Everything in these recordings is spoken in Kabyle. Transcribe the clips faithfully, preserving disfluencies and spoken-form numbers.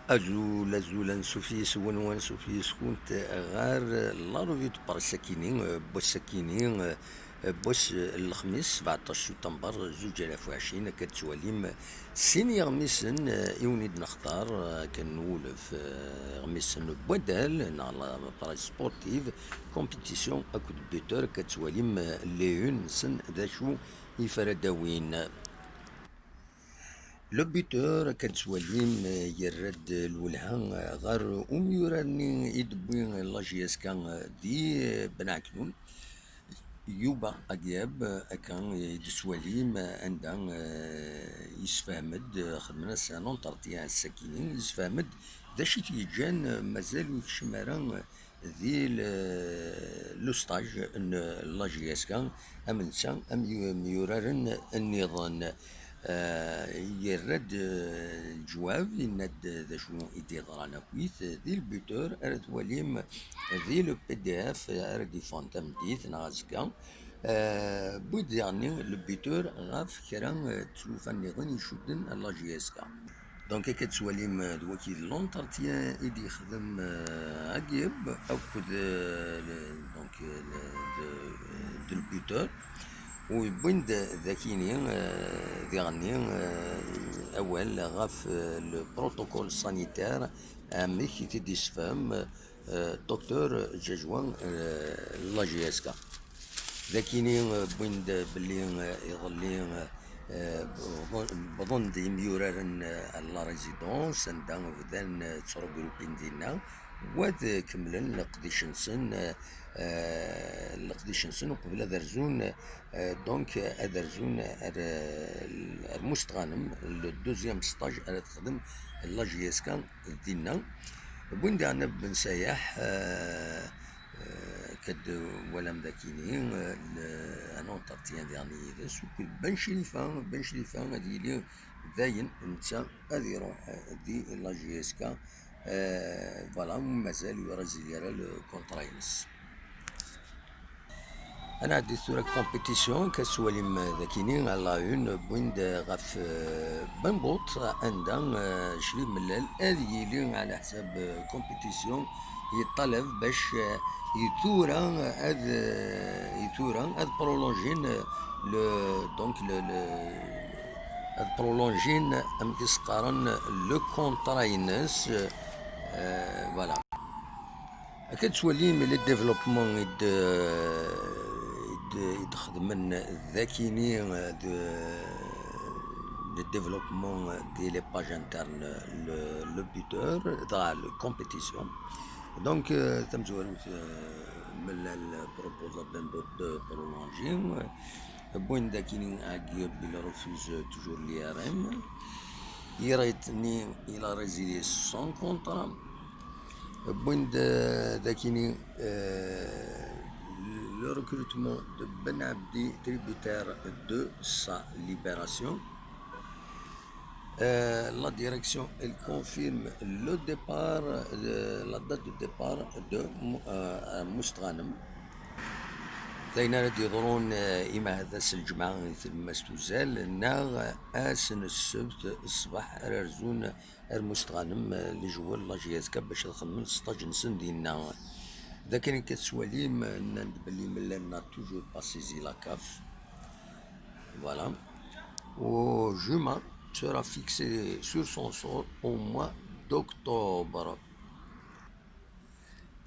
Azul, azul, ansuf yis-wen, ansuf yis-kunt ɣer la revue de presse akini, n wass akini, n wass n lexmis, sebɛeṭṭac september, zuǧ alaf u ɛecrin, akka d-tettwalim sin yeɣmisen i wen-id-nextar, akken nwulef, iɣmisen n waddal, neɣ la presse sportive, compétition akked buteur, akka d-tettwalim les unes-nsen d acu i fara d-awin. Le buteur, akka d-tettwalim, yerra-d lwelha ɣer umyurar-nni i d-tewwi la J S K di Ben Ɛeknun. Yuba Agieb, akka i d-tettwalim, anda, eh, yessefhem-d, xedmen-as un entretien ass-akini, yessefhem-d d acu i t-yeǧǧan, eh, mazal ur yekcim ara, eh, di le, le stage n la J S K, am netta, am yu-, am yuraren nniḍen. Eh, yerra-d, eh, leǧwab, yenna-d d acu i d-yeḍran akkit, di le buteur ara twalim di le P D F ara d-yeffɣen tameddit neɣ azekka. Eh, wwi-d diɣenni le buteur ɣef kra, eh, n tlufa nniḍen icudden ar la J S K. Donc, akka tettwalim, eh, d waki d l'entretien i d-yexdem, eh, Agieb akked, eh, le, donc, eh, le, de, de le buteur. U yewwin-d dakini, eh, diɣenni, eh, awal ɣef, eh, le protocole sanitaire, amek i t-id-yessefhem, eh, docteur Djadjoua, eh, la J S K. Dakini, eh, wwin-d belli, eh, iḍelli, eh, wwḍen-d imyuraren, eh, à la résidence, anda bdan, eh, ttregrupin dinna, wad kemmlen leqdic-nsen, eh, eh, leqdic-nsen uqbel ad rzun, eh, donc, ad rzun ar, ar Mustɣanem, le deuxième stage ara texdem la J S K dinna. Wwin-d diɣen Ben Sayaḥ, eh, eh, akka d-twalam dakini, eh, le, un entretien diɣen yid-s, akked Ben Crifa, Ben Crifa ad yili dayen, netta ad iruḥ, eh, di la J S K, eh, voilà, mazal ur yezzi ara le contrat-ines. Ad nɛeddi tura deg compétition, akka tettwalim dakini à la une, wwin-d ɣef, eh, Ben Bout, anda, eh, Crif Mellal ad yili ɛla ḥsab, eh, compétition, yeṭṭalab bac, eh, i tura ad, eh, i tura ad prolongin, eh, le, donc le, le, ad prolongin, amek i s-qqaren, le contrat-ines, eh, voilà. Akka tettwalim les développements i d-, i d-, i d-xedmen dakini, de, le développement de les pages internes, le, le buteur, dans la compétition. Donc, euh, tamezwarut, euh, Mellal proposa Ben Bout de prolonger, euh, wwin-d akini Agieb, il refuse toujours l'I R M. Irait-nni, il a résilié son contrat. Wwin-d, euh, dakini, euh, le recrutement de Ben Abdi, tributaire de sa libération. Euh, la direction, elle confirme le départ, euh, la date de départ de Mou-, euh, Mustɣanem. D ayen ara d-yeḍrun, euh, imahat ass n lǧemɛa i tlemmast uzal, neɣ ass n ssebt ṣṣbeḥ ara rzun ar Mustɣanem, euh, les joueurs n la J S K bac ad xedmen stage-nsen dinna. D akken akka tettwalim, nnan-d belli Mellal n'a toujours pas saisi la CAF. Voilà. U Juma sera fixé sur son sort au mois d'octobre.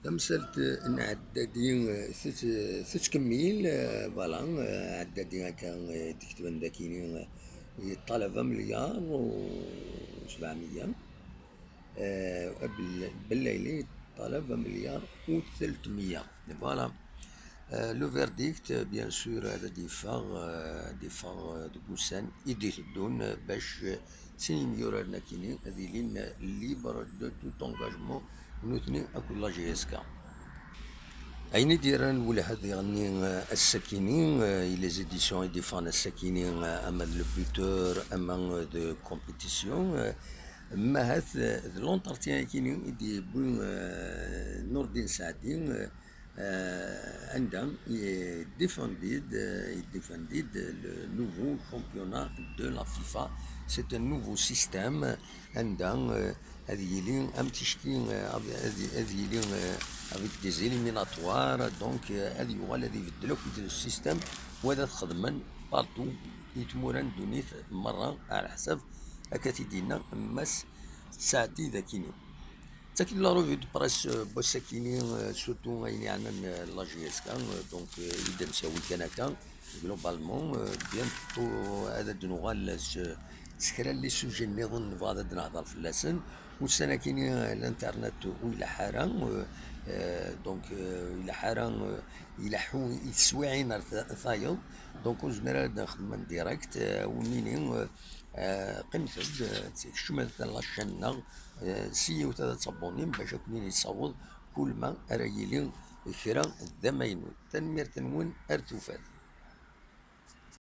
Tamsalt n Ɛeddadi, eh, tet-, tettkemmil, eh, voilà, eh, Ɛeddadi akka, eh, d-ketben dakini, eh, yeṭṭalab amelyar u sebɛemya. Eh, Bel-, Bellayli yeṭṭalab amelyar u teltmya. Voilà. Eh, le verdict, bien sûr, ad d-yeffeɣ, eh, ad d-yeffeɣ, eh, deg ussan i d-iteddun, eh, bac, eh, sin yimyuraren akini ad ilin, eh, libre de tout engagement, nutni akked la J S K. Ayen i d-yerran lwelha diɣenni, eh, ass-akini, eh, i les éditions i d-iffɣen ass-akini, eh, ama d le buteur, ama, eh, de compétition, eh, mahat, eh, d l'entretien akini i d-yewwi, eh, Nourdine Saadi, eh, eh, anda i défendid, eh, i défendid le nouveau championnat de la FIFA C'est un nouveau système anda ad yili am ticki, ad yili avec des éliminatoires, donc ad yuɣal ad ibeddel akk le système, wa ad t-xedmen partout i tmura n ddunit merra, ɛla ḥsab akka t-id-yenna Mass Saɛdi d akini. Tagi la revue de presse n wass-akini, surtout ayen yeɛnan la J S K, donc i d-nsawi kan akka. Globalement, bientôt ad d-nuɣal s kra n les sujets nniḍen nebɣa ad d-nehḍer fell-asen. Ussan-akini l'internet ur ileḥḥu ara, donc ur ileḥḥu ara, ileḥḥu i teswiɛin ar tayeḍ, donc ur nezmir ara ad nexdem en direct, ur nini qqimet-d, kecmet la chaîne-nneɣ, s yiwet ad tabonnim bac ad ken-in-yessaweḍ kul ma ara yili kra d amaynut. Tanemmirt-nwen, ar tufat.